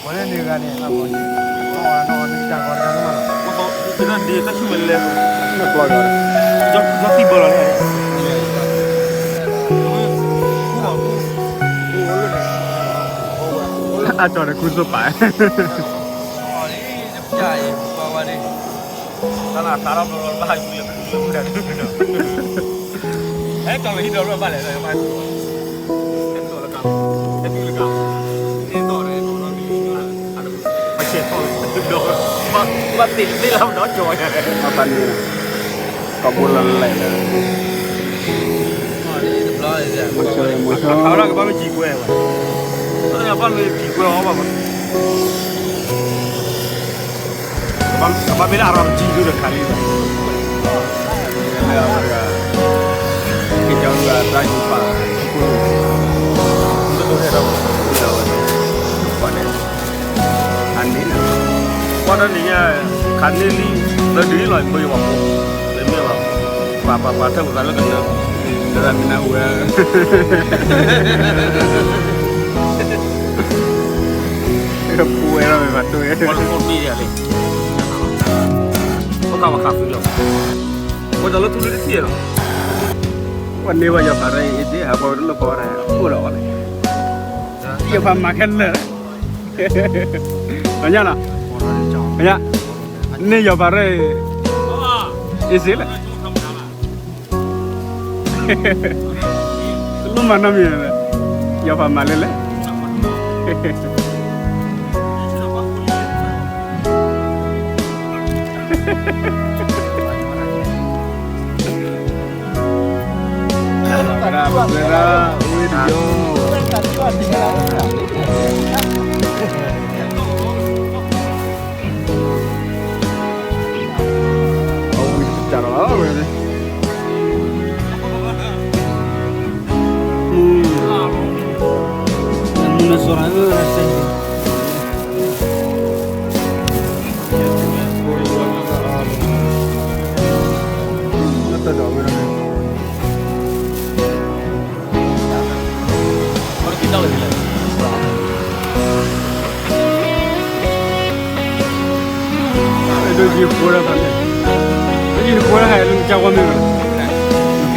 န့ၣ်ဂၤန့ၣ် အဂီၢ်န့ၣ် အဝဲနီၢ်ဝဲန့ၣ်တၢ်ဂီၤတဂၤလၢမးလီၤ. ဒ်တၢ်ဆူၣ်မဲာ်လဲၣ်, နပျီယွၤ, ယွၤသံဘၢလီၤန့ၣ်, အကၠီၤဒီးခူစိပး, တၢ်လၢအသးထီၣ်ဘျီဘျီဘၣ်ဟးကွံာ်လၢခူလၢခူဒၣ်ဒုဒီး ဟဲကၠီၤလၢဟံၣ်ဒီးဘၣ်လဲၣ်ဒီး ဟဲတုၤလၢကါ, ဟဲတုၤလၢကါ, ဟဲတုၤလၢကါ, ပဆဲးထီၣ်လၢဒီး, ဘၣ်သ့ၣ်တသ့လၢဒီးကၠီၤယၤ, ဘၣ်န့ၣ်, ကဘိလၢလဲၣ်လၢ, မဆၢမဆၢ, ဘၣ်မ့ၢ်ကံၤကွဲဝဲ, ဘၣ်မ့ၢ်ကံၤကွဲအီၤဘၣ် ကဘၣ်မ့ၢ်လၢအရၤမတံၤဒုဒီး ခးလံဘၣ်, လၢအဝဲဒၣ်, က့ၤကၠီၤဒုအတၢ်ယူၤပာ်, ဒိၣ်ဒိၣ်ဟဲထီၣ်, အန့ၣ်, ကွၢ်တၢ်န့ၣ်ညါ, ခးန့ၢ်လံ, လၢဒ်လီၤ ပယီၤပှၤဖိ, မ့မ့ၢ်ဘၣ်, ပှၤပှၤပှၤထၢၣ်ပသးလၢကနၢ, လၢမ့ၢ်နၢ်ဟူဝဲ ပဝဲဒၣ်မ့ၢ်ဘၣ်ဒိၣ်ဝဲ, ပကဘၣ်ခးသုလီၤ, ပှၤတလၢထူလၢတထံၣ်လီၤ, ပှၤန့ၢ်ဘၣ်ယီၤဖးရဲအံၤသ့ၣ် ဟးပှၤဝဲတလိၣ်ဖီဝဲဒၣ် အိၣ်ဒီးအီၤန့ၣ်, ယီၤဖးမၤခဲလၢာ်, ပညါနီၤ, ပညါ, န့ၢ်ယီၤဖးရဲအံၤ, အ့ၣ်စ့လဲၣ် တလိၣ်မၤနီတမံၤ, ယီၤဖးမၤလဲၣ်လဲၣ်, အဝံၤတကးဒီးဝဲန့ၣ်, မူနစီၤရၤဧၢ, ဒ်ယဖိဒၣ်ဖးန့ၣ်, ဒ်ယဖိဒၣ်ဖးန့ၣ် ကဝီ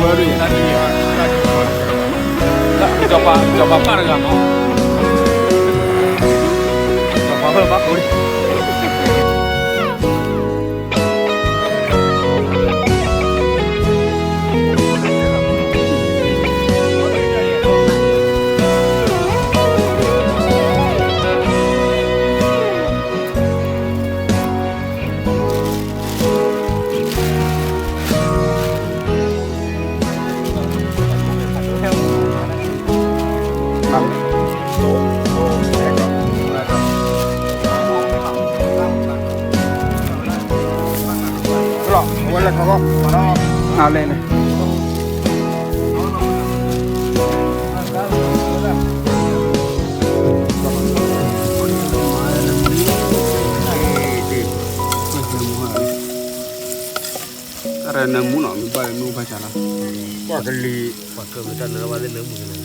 မ့ၢ်, ယဖိဒၣ်, စီၤပၤ, စီၤပၤပၢ်တဂၤမး, စီၤပၤပၢ်ဘၣ်ဃိန့ၣ် လီၤ, ဝဲလဲၤခီကီၢ်, အလဲၣ်န့ၣ် တၢ်ရဲၣ်နၢမူနီၤ မ့ၢ်ဘၣ်နူဘၣ်စၢ်လီၤ, ပှၤကလံၤ, ပှၤကလံၤတၢ်နၢဘၣ်လၢနၢမူန့ၣ်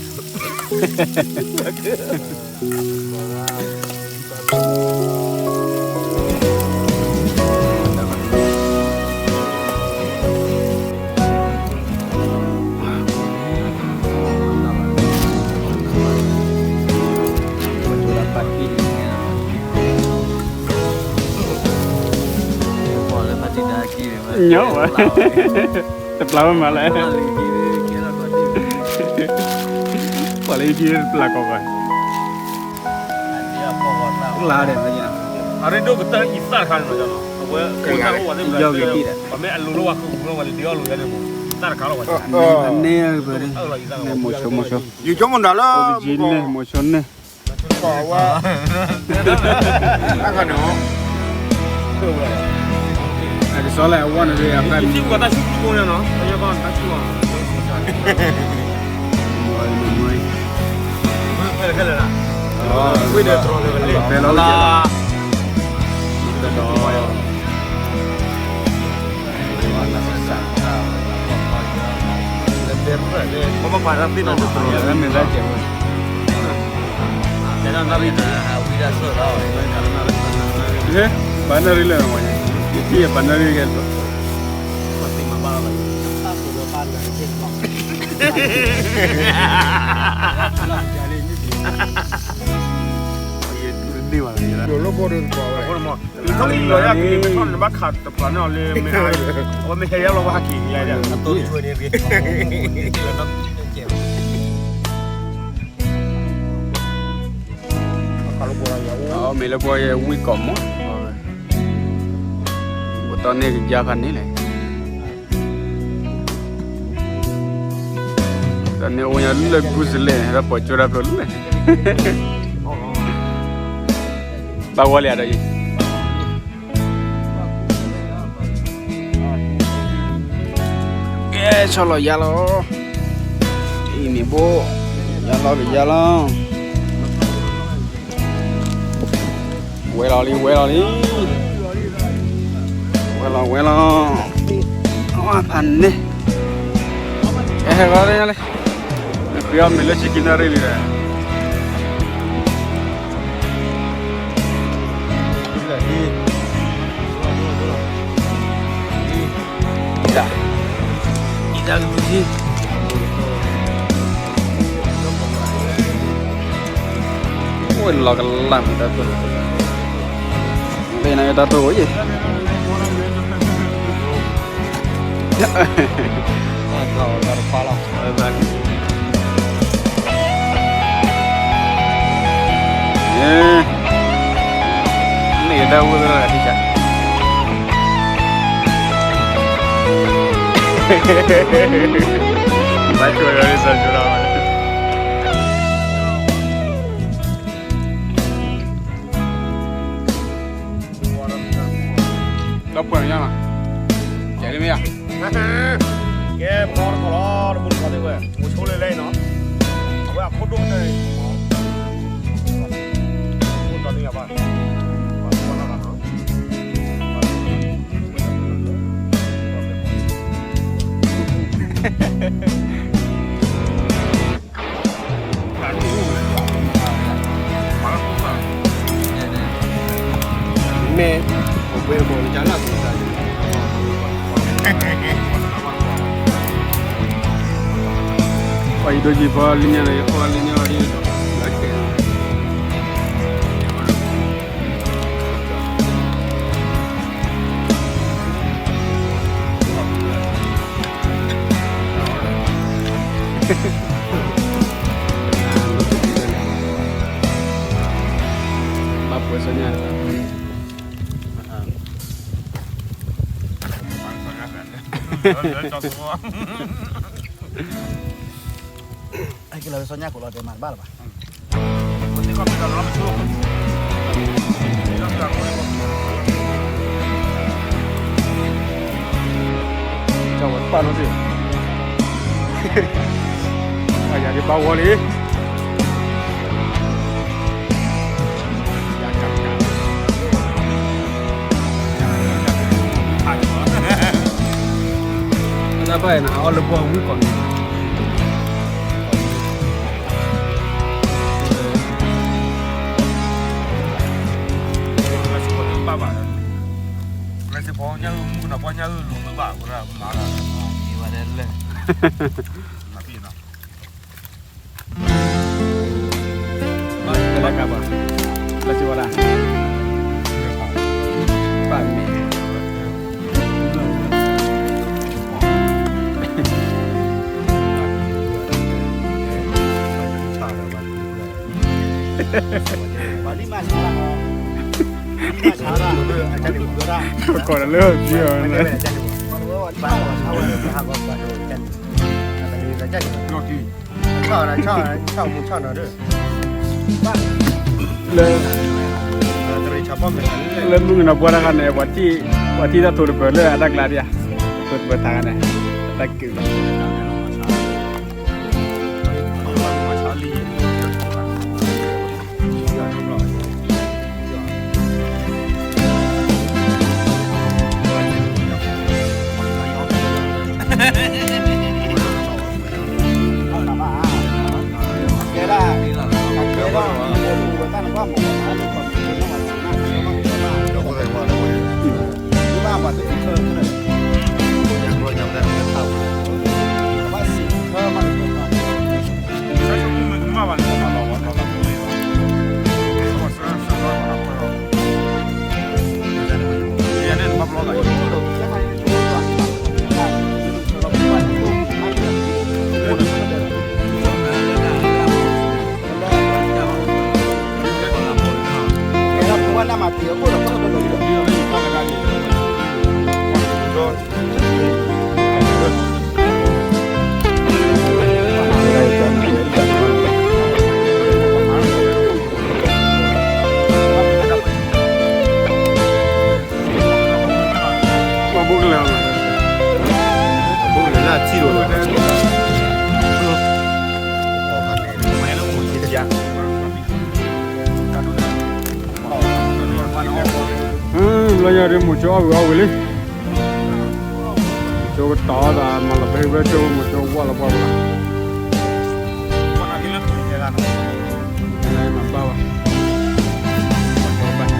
ညီဝဲ, တပျၢ်ဝဲမးလဲၣ်, ပှၤလၢယခံတပျၢ်ကီးဘၣ်, လါဒဲး, အရ့ဒိၣ်ကတၢၢ်အံၤသၣ်တခါန့ၣ်လီၤ, အဝဲ, ပမ့ၢ်အလိၤလၢဝဲဃုာ်ပူၤလီၤ ဝဲလၢဒ့အီၣ်လိၤယါန့ၣ်မး, သၣ်တခါလီၤဝဲ, န့ၣ်, န့ၣ်, မိၤဆိ, မိၤဆိ, မိၤဆိန့ၣ်, ကစီလၢအဝဲန့ၣ်, ဝ့ၢ်ဒီးတြီၤလၢၤလၢ်, ဒီး ပှၤပာ်တၢ်သ့ၣ်နီၣ်တြီၤလၢၤ, မ့ၢ်တၢ်ကဲးဝဲ, တဲဒၣ်နၣ်ရံၣ်န့ၣ်, ဝံဒၣ်ဆိၣ်လီၤ, ဟဲ, ပာ်နၢ်ရံၣ်လၢနဝဲ, ယထံၣ်ပာ်နၢ်ရံၣ်ကဲလီၤ, ယထံၣ်န့ၢ်ဘၣ်လီၤ, ယထံၣ်န့ၢ်ဘၣ်လီၤ, ယထံၣ်န့ၢ်ဘၣ်လီၤ, ယထံၣ်န့ၢ်ဘၣ်လီၤ, ယထံၣ်န့ၢ်ဘၣ်လီၤ, ယထံၣ်န့ၢ်ဘၣ်လီၤ, ယထံၣ်န့ၢ်ဘၣ်လီၤ, ယထံၣ်န့ၢ်ဘၣ်လီၤ, ယထံၣ်န့ၢ်ဘၣ်လီၤ, ယထံၣ်န့ၢ်ဘၣ်လီၤ, ယထံၣ်န့ၢ်ဘၣ်လီၤ, ယထံၣ်န့ၢ်ဘၣ်လီၤ, ယထံၣ်န့ၢ်ဘၣ်လီၤ, ယထံၣ်န့ၢ်ဘၣ်လီၤ, ယထံၣ်န့ၢ်ဘၣ်လီၤ, အမ့ၢ်လၢပှၤယဲဝံၣ်ကီးမး, ပတၢ်န့ၣ်ကယါဖးန့ၣ်လဲၣ်, တၢ်န့ၣ်အိၣ်ညါလၢကူစလဲၣ် ဟဲပှၤကၠိတၢ်ဖျိလၢ, ဘၣ်ဝီလံဒီးအံၤ ကဲ ဆီလီၤယါလီၤ, အံၤမ့ၢ်ဘိ, ယါလီၤကယါလီၤ, ဝဲလီၤလံ ဝဲလီၤလံ, ဝဲလီၤ ဝဲလီၤ, ဖးန့ၣ်, ကဲ ဟဲလီၤလံ, ဃ့အီၣ်မ့ၤလၢဆံကံနၣ်ရံၣ်လံဒီး အိၣ်လီၤကလၢ်မတၤတိၢ်, လၢနတၢ်တိၢ်အိၣ်ယံၤ, မ့ၢ်ကတၢ်ဝဲသရၣ်တံၢ်စၢ်, ဘၣ်ဆိၣ်ဒီးလံ သးဆိၣ်ဒီး ဒီးပှဲၤညါလီၤ, ကဲလံမ့ၢ်ဧါ, ကဲ ပကီၢ်တကီၢ်လီၤ တဘူၣ်တကီၢ်သ့ၣ်ဝဲ အိၣ်ဆိလၢလဲၣ်နီၤ, အဝဲအခိၣ်ဒိၣ်န့ၣ်, အိၣ်ဒီးန့ၣ်ယဘၣ်, မ့ၢ်, ပှဲၤဘီၣ်လၢကလၢ်ကူၣ်သး, ပှၤယဒိကံၤဖီလံညါဒီး ယအိၣ်လံညါဒီး လၢကဲ ဘၣ်ပှဲၤစီညါ, ကလၢစီညါကိးလီၤတဲမၤတဘၣ်လၢၤဘၣ်. ကၢ်ဝဲတပာ်နီတဘ့ၣ်, အယၤဒ်ဘၣ်ဝီလံ. နဘၣ်နအီၣ်လၢပှၤဝံၣ်ကီးန့ၣ် လၢစ့ၢ်ကီးတဘၣ်ဘၣ်, လၢစ့ၢ်ကီးညၣ်အုၣ်မူနပှၢ်ညၣ်အုၣ်လူၤမုာ်ဘၣ်ဝဲဒၣ်မၤလၢ, ဝဲဒၣ်လၢ နပ့ၢ်နီၤ ဘၣ်ကဘၣ်, လၢစ့ၢ်ဝဲဒၣ်, ဘၣ်မ့ၢ် ပကိးလၢလၢပျံၤအီၤန့ၣ်, လၢ လၢမုၢ်ကနီၤပှၢ်တခါန့ၣ် ပှၤထံၣ်တၢ်ထိးတပၢၤလၢအတၢ်ကျါဒံးဧါ, ထိးတပၢၤထါန့ၣ်, တၢ်ကုၢ်လီၤ. ကဲဒၣ်, ကဲဒၣ်, ကဲဒၣ်, လၢညါဒ်မိၤစိအီၣ်ဝံၤအီၣ်ဝံၤလံ, မိၤစိကတီၤသးမၤလီၤဖဲဝဲကၠိ မိၤစိဝၢ်လီၤပှၢ်ဝဲလီၤ, မၤဘၣ်ဘၣ်, အကါထီၣ်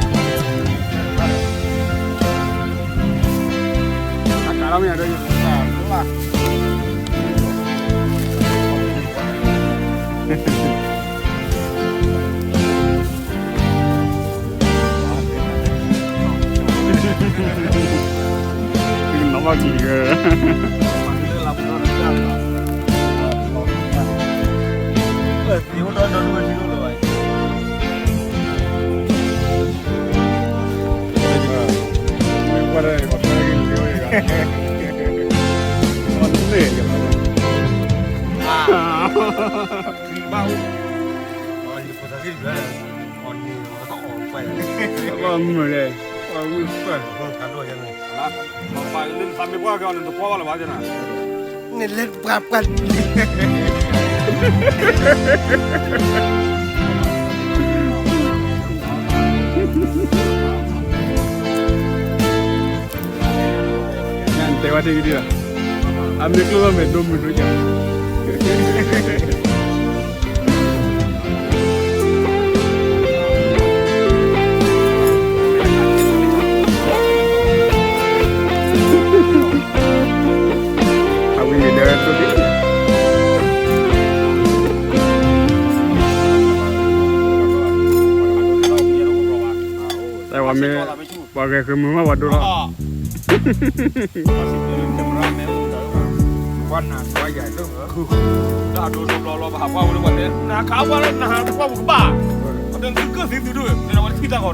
မ့ၢ်ယၤဒီး နီၢ်ဘၣ်ကံၤဂၢၢ်, မုာ်လဲၣ်, နလဲၤပှၤပှၢ် နတဲဝဲထံကဒံလီၤ, အမ့ၢ်ကျိၣ်လီၤမဲာ်ဒိၣ်မုၢ်ဒိၣ်ယၤ အဝဲန့ၣ်ဒီး တၢ်ဝဲမ့ၢ် ပှၤဂဲၤဃုာ်မုာ်မးပှၤဒိၣ်လီၤ. ပှၤနၤပှၤယၤဒိၣ်, တၢ်ဒိၣ်တဘျီလီၤ ပဟးပှၢ်ဝဲလၢပှၤတဲ နဟးခးပှၢ်လၢနဟးတပှၢ်ပူၤကဘၣ်, ပှၤတဲသုကၢၢ်သံသုဒိၣ် နဝဲတထံၣ်တၢ်ဂီၤတဘျီ, လၢ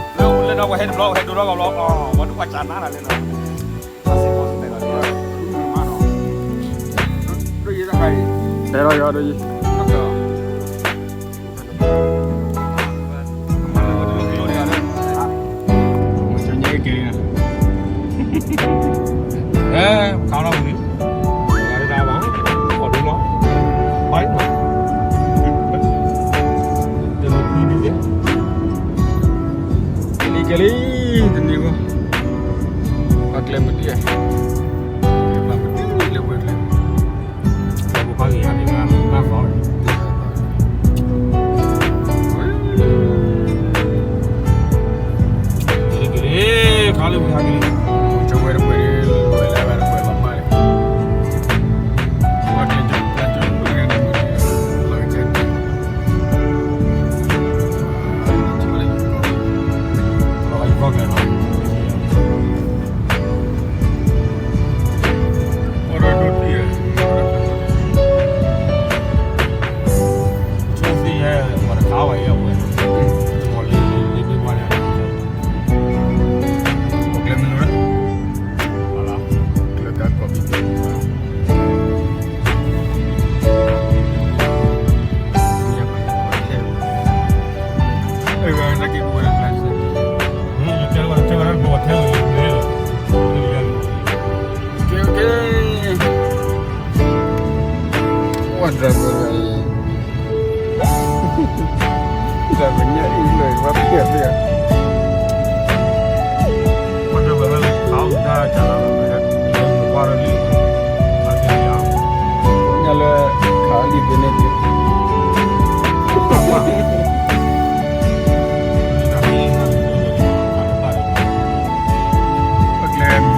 လၢဒီးပှၤဟဲတဘျီ ပှၤဟဲဒိၣ်ထီၣ်ကဘျီ, ပှၤဒိၣ်ပှၤကၢ်နါနၤလဲၣ်နီၤ, တဲလီၤယီၤဒီးယံၤ ကလံၤကလံၤ တနံၤဂီၢ် ပှၤကျဲမုၢ်တံၢ်, ပှၤမုၢ်တံၢ်လၢဝဲကျဲ ကလံၤကလံၤ ခါလၢဝံၤဟးကလံၤ, ကၠိဝဲတပှဲၤန့ၣ် ဝဲလၢဝဲတပှဲၤလီၤမၢ်န့ၣ်, ကၠိဝဲကျဲကၠိ ကျဲကၠိ လီၤကစၢ်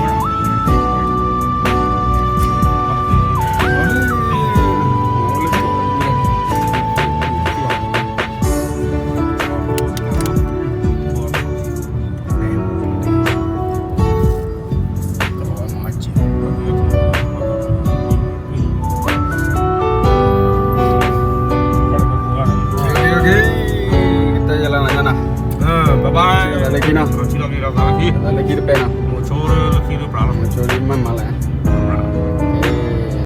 ဘၣ်လၢခံနီၤ, လၢခံတပဲနီၤ, ဆိလၢမၤမၤလဲၣ်,